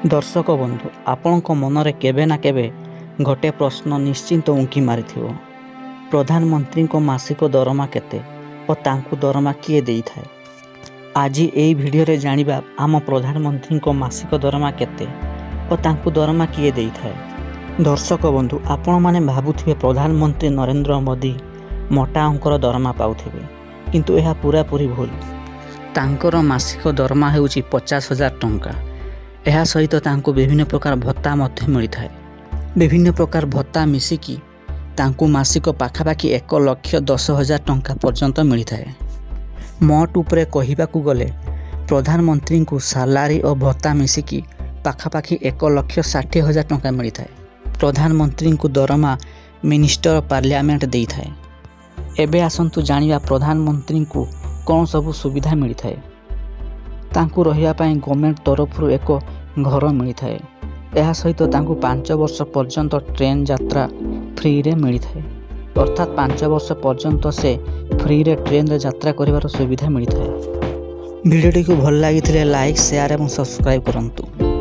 ଦର୍ଶକ ବନ୍ଧୁ, ଆପଣଙ୍କ ମନରେ କେବେ ନା କେବେ ଗୋଟେ ପ୍ରଶ୍ନ ନିଶ୍ଚିତ ଉଙ୍କି ମାରିଥିବ, ପ୍ରଧାନମନ୍ତ୍ରୀଙ୍କ ମାସିକ ଦରମା କେତେ ଓ ତାଙ୍କୁ ଦରମା କିଏ ଦେଇଥାଏ? ଆଜି ଏହି ଭିଡ଼ିଓରେ ଜାଣିବା ଆମ ପ୍ରଧାନମନ୍ତ୍ରୀଙ୍କ ମାସିକ ଦରମା କେତେ ଓ ତାଙ୍କୁ ଦରମା କିଏ ଦେଇଥାଏ। ଦର୍ଶକ ବନ୍ଧୁ, ଆପଣମାନେ ଭାବୁଥିବେ ପ୍ରଧାନମନ୍ତ୍ରୀ ନରେନ୍ଦ୍ର ମୋଦି ମୋଟା ଅଙ୍କର ଦରମା ପାଉଥିବେ, କିନ୍ତୁ ଏହା ପୂରାପୂରି ଭୁଲ। ତାଙ୍କର ମାସିକ ଦରମା ହେଉଛି 50,000 ଟଙ୍କା। ଏହା ସହିତ ତାଙ୍କୁ ବିଭିନ୍ନ ପ୍ରକାର ଭତ୍ତା ମଧ୍ୟ ମିଳିଥାଏ। ବିଭିନ୍ନ ପ୍ରକାର ଭତ୍ତା ମିଶିକି ତାଙ୍କୁ ମାସିକ ପାଖାପାଖି 1,10,000 ଟଙ୍କା ପର୍ଯ୍ୟନ୍ତ ମିଳିଥାଏ। ମୋଟ ଉପରେ କହିବାକୁ ଗଲେ ପ୍ରଧାନମନ୍ତ୍ରୀଙ୍କୁ ସାଲାରୀ ଓ ଭତ୍ତା ମିଶିକି ପାଖାପାଖି 1,60,000 ଟଙ୍କା ମିଳିଥାଏ। ପ୍ରଧାନମନ୍ତ୍ରୀଙ୍କୁ ଦରମା ମିନିଷ୍ଟର ପାର୍ଲିଆମେଣ୍ଟ ଦେଇଥାଏ। ଏବେ ଆସନ୍ତୁ ଜାଣିବା ପ୍ରଧାନମନ୍ତ୍ରୀଙ୍କୁ କ'ଣ ସବୁ ସୁବିଧା ମିଳିଥାଏ। ତାଙ୍କୁ ରହିବା ପାଇଁ ଗଭର୍ଣ୍ଣମେଣ୍ଟ ତରଫରୁ ଏକ ଘର ମିଳିଥାଏ। ଏହା ସହିତ ତାଙ୍କୁ 5 ବର୍ଷ ପର୍ଯ୍ୟନ୍ତ ଟ୍ରେନ୍ ଯାତ୍ରା ଫ୍ରିରେ ମିଳିଥାଏ, ଅର୍ଥାତ୍ 5 ବର୍ଷ ପର୍ଯ୍ୟନ୍ତ ସେ ଫ୍ରିରେ ଟ୍ରେନରେ ଯାତ୍ରା କରିବାର ସୁବିଧା ମିଳିଥାଏ। ଭିଡ଼ିଓଟିକୁ ଭଲ ଲାଗିଥିଲେ ଲାଇକ୍, ସେୟାର ଏବଂ ସବସ୍କ୍ରାଇବ୍ କରନ୍ତୁ।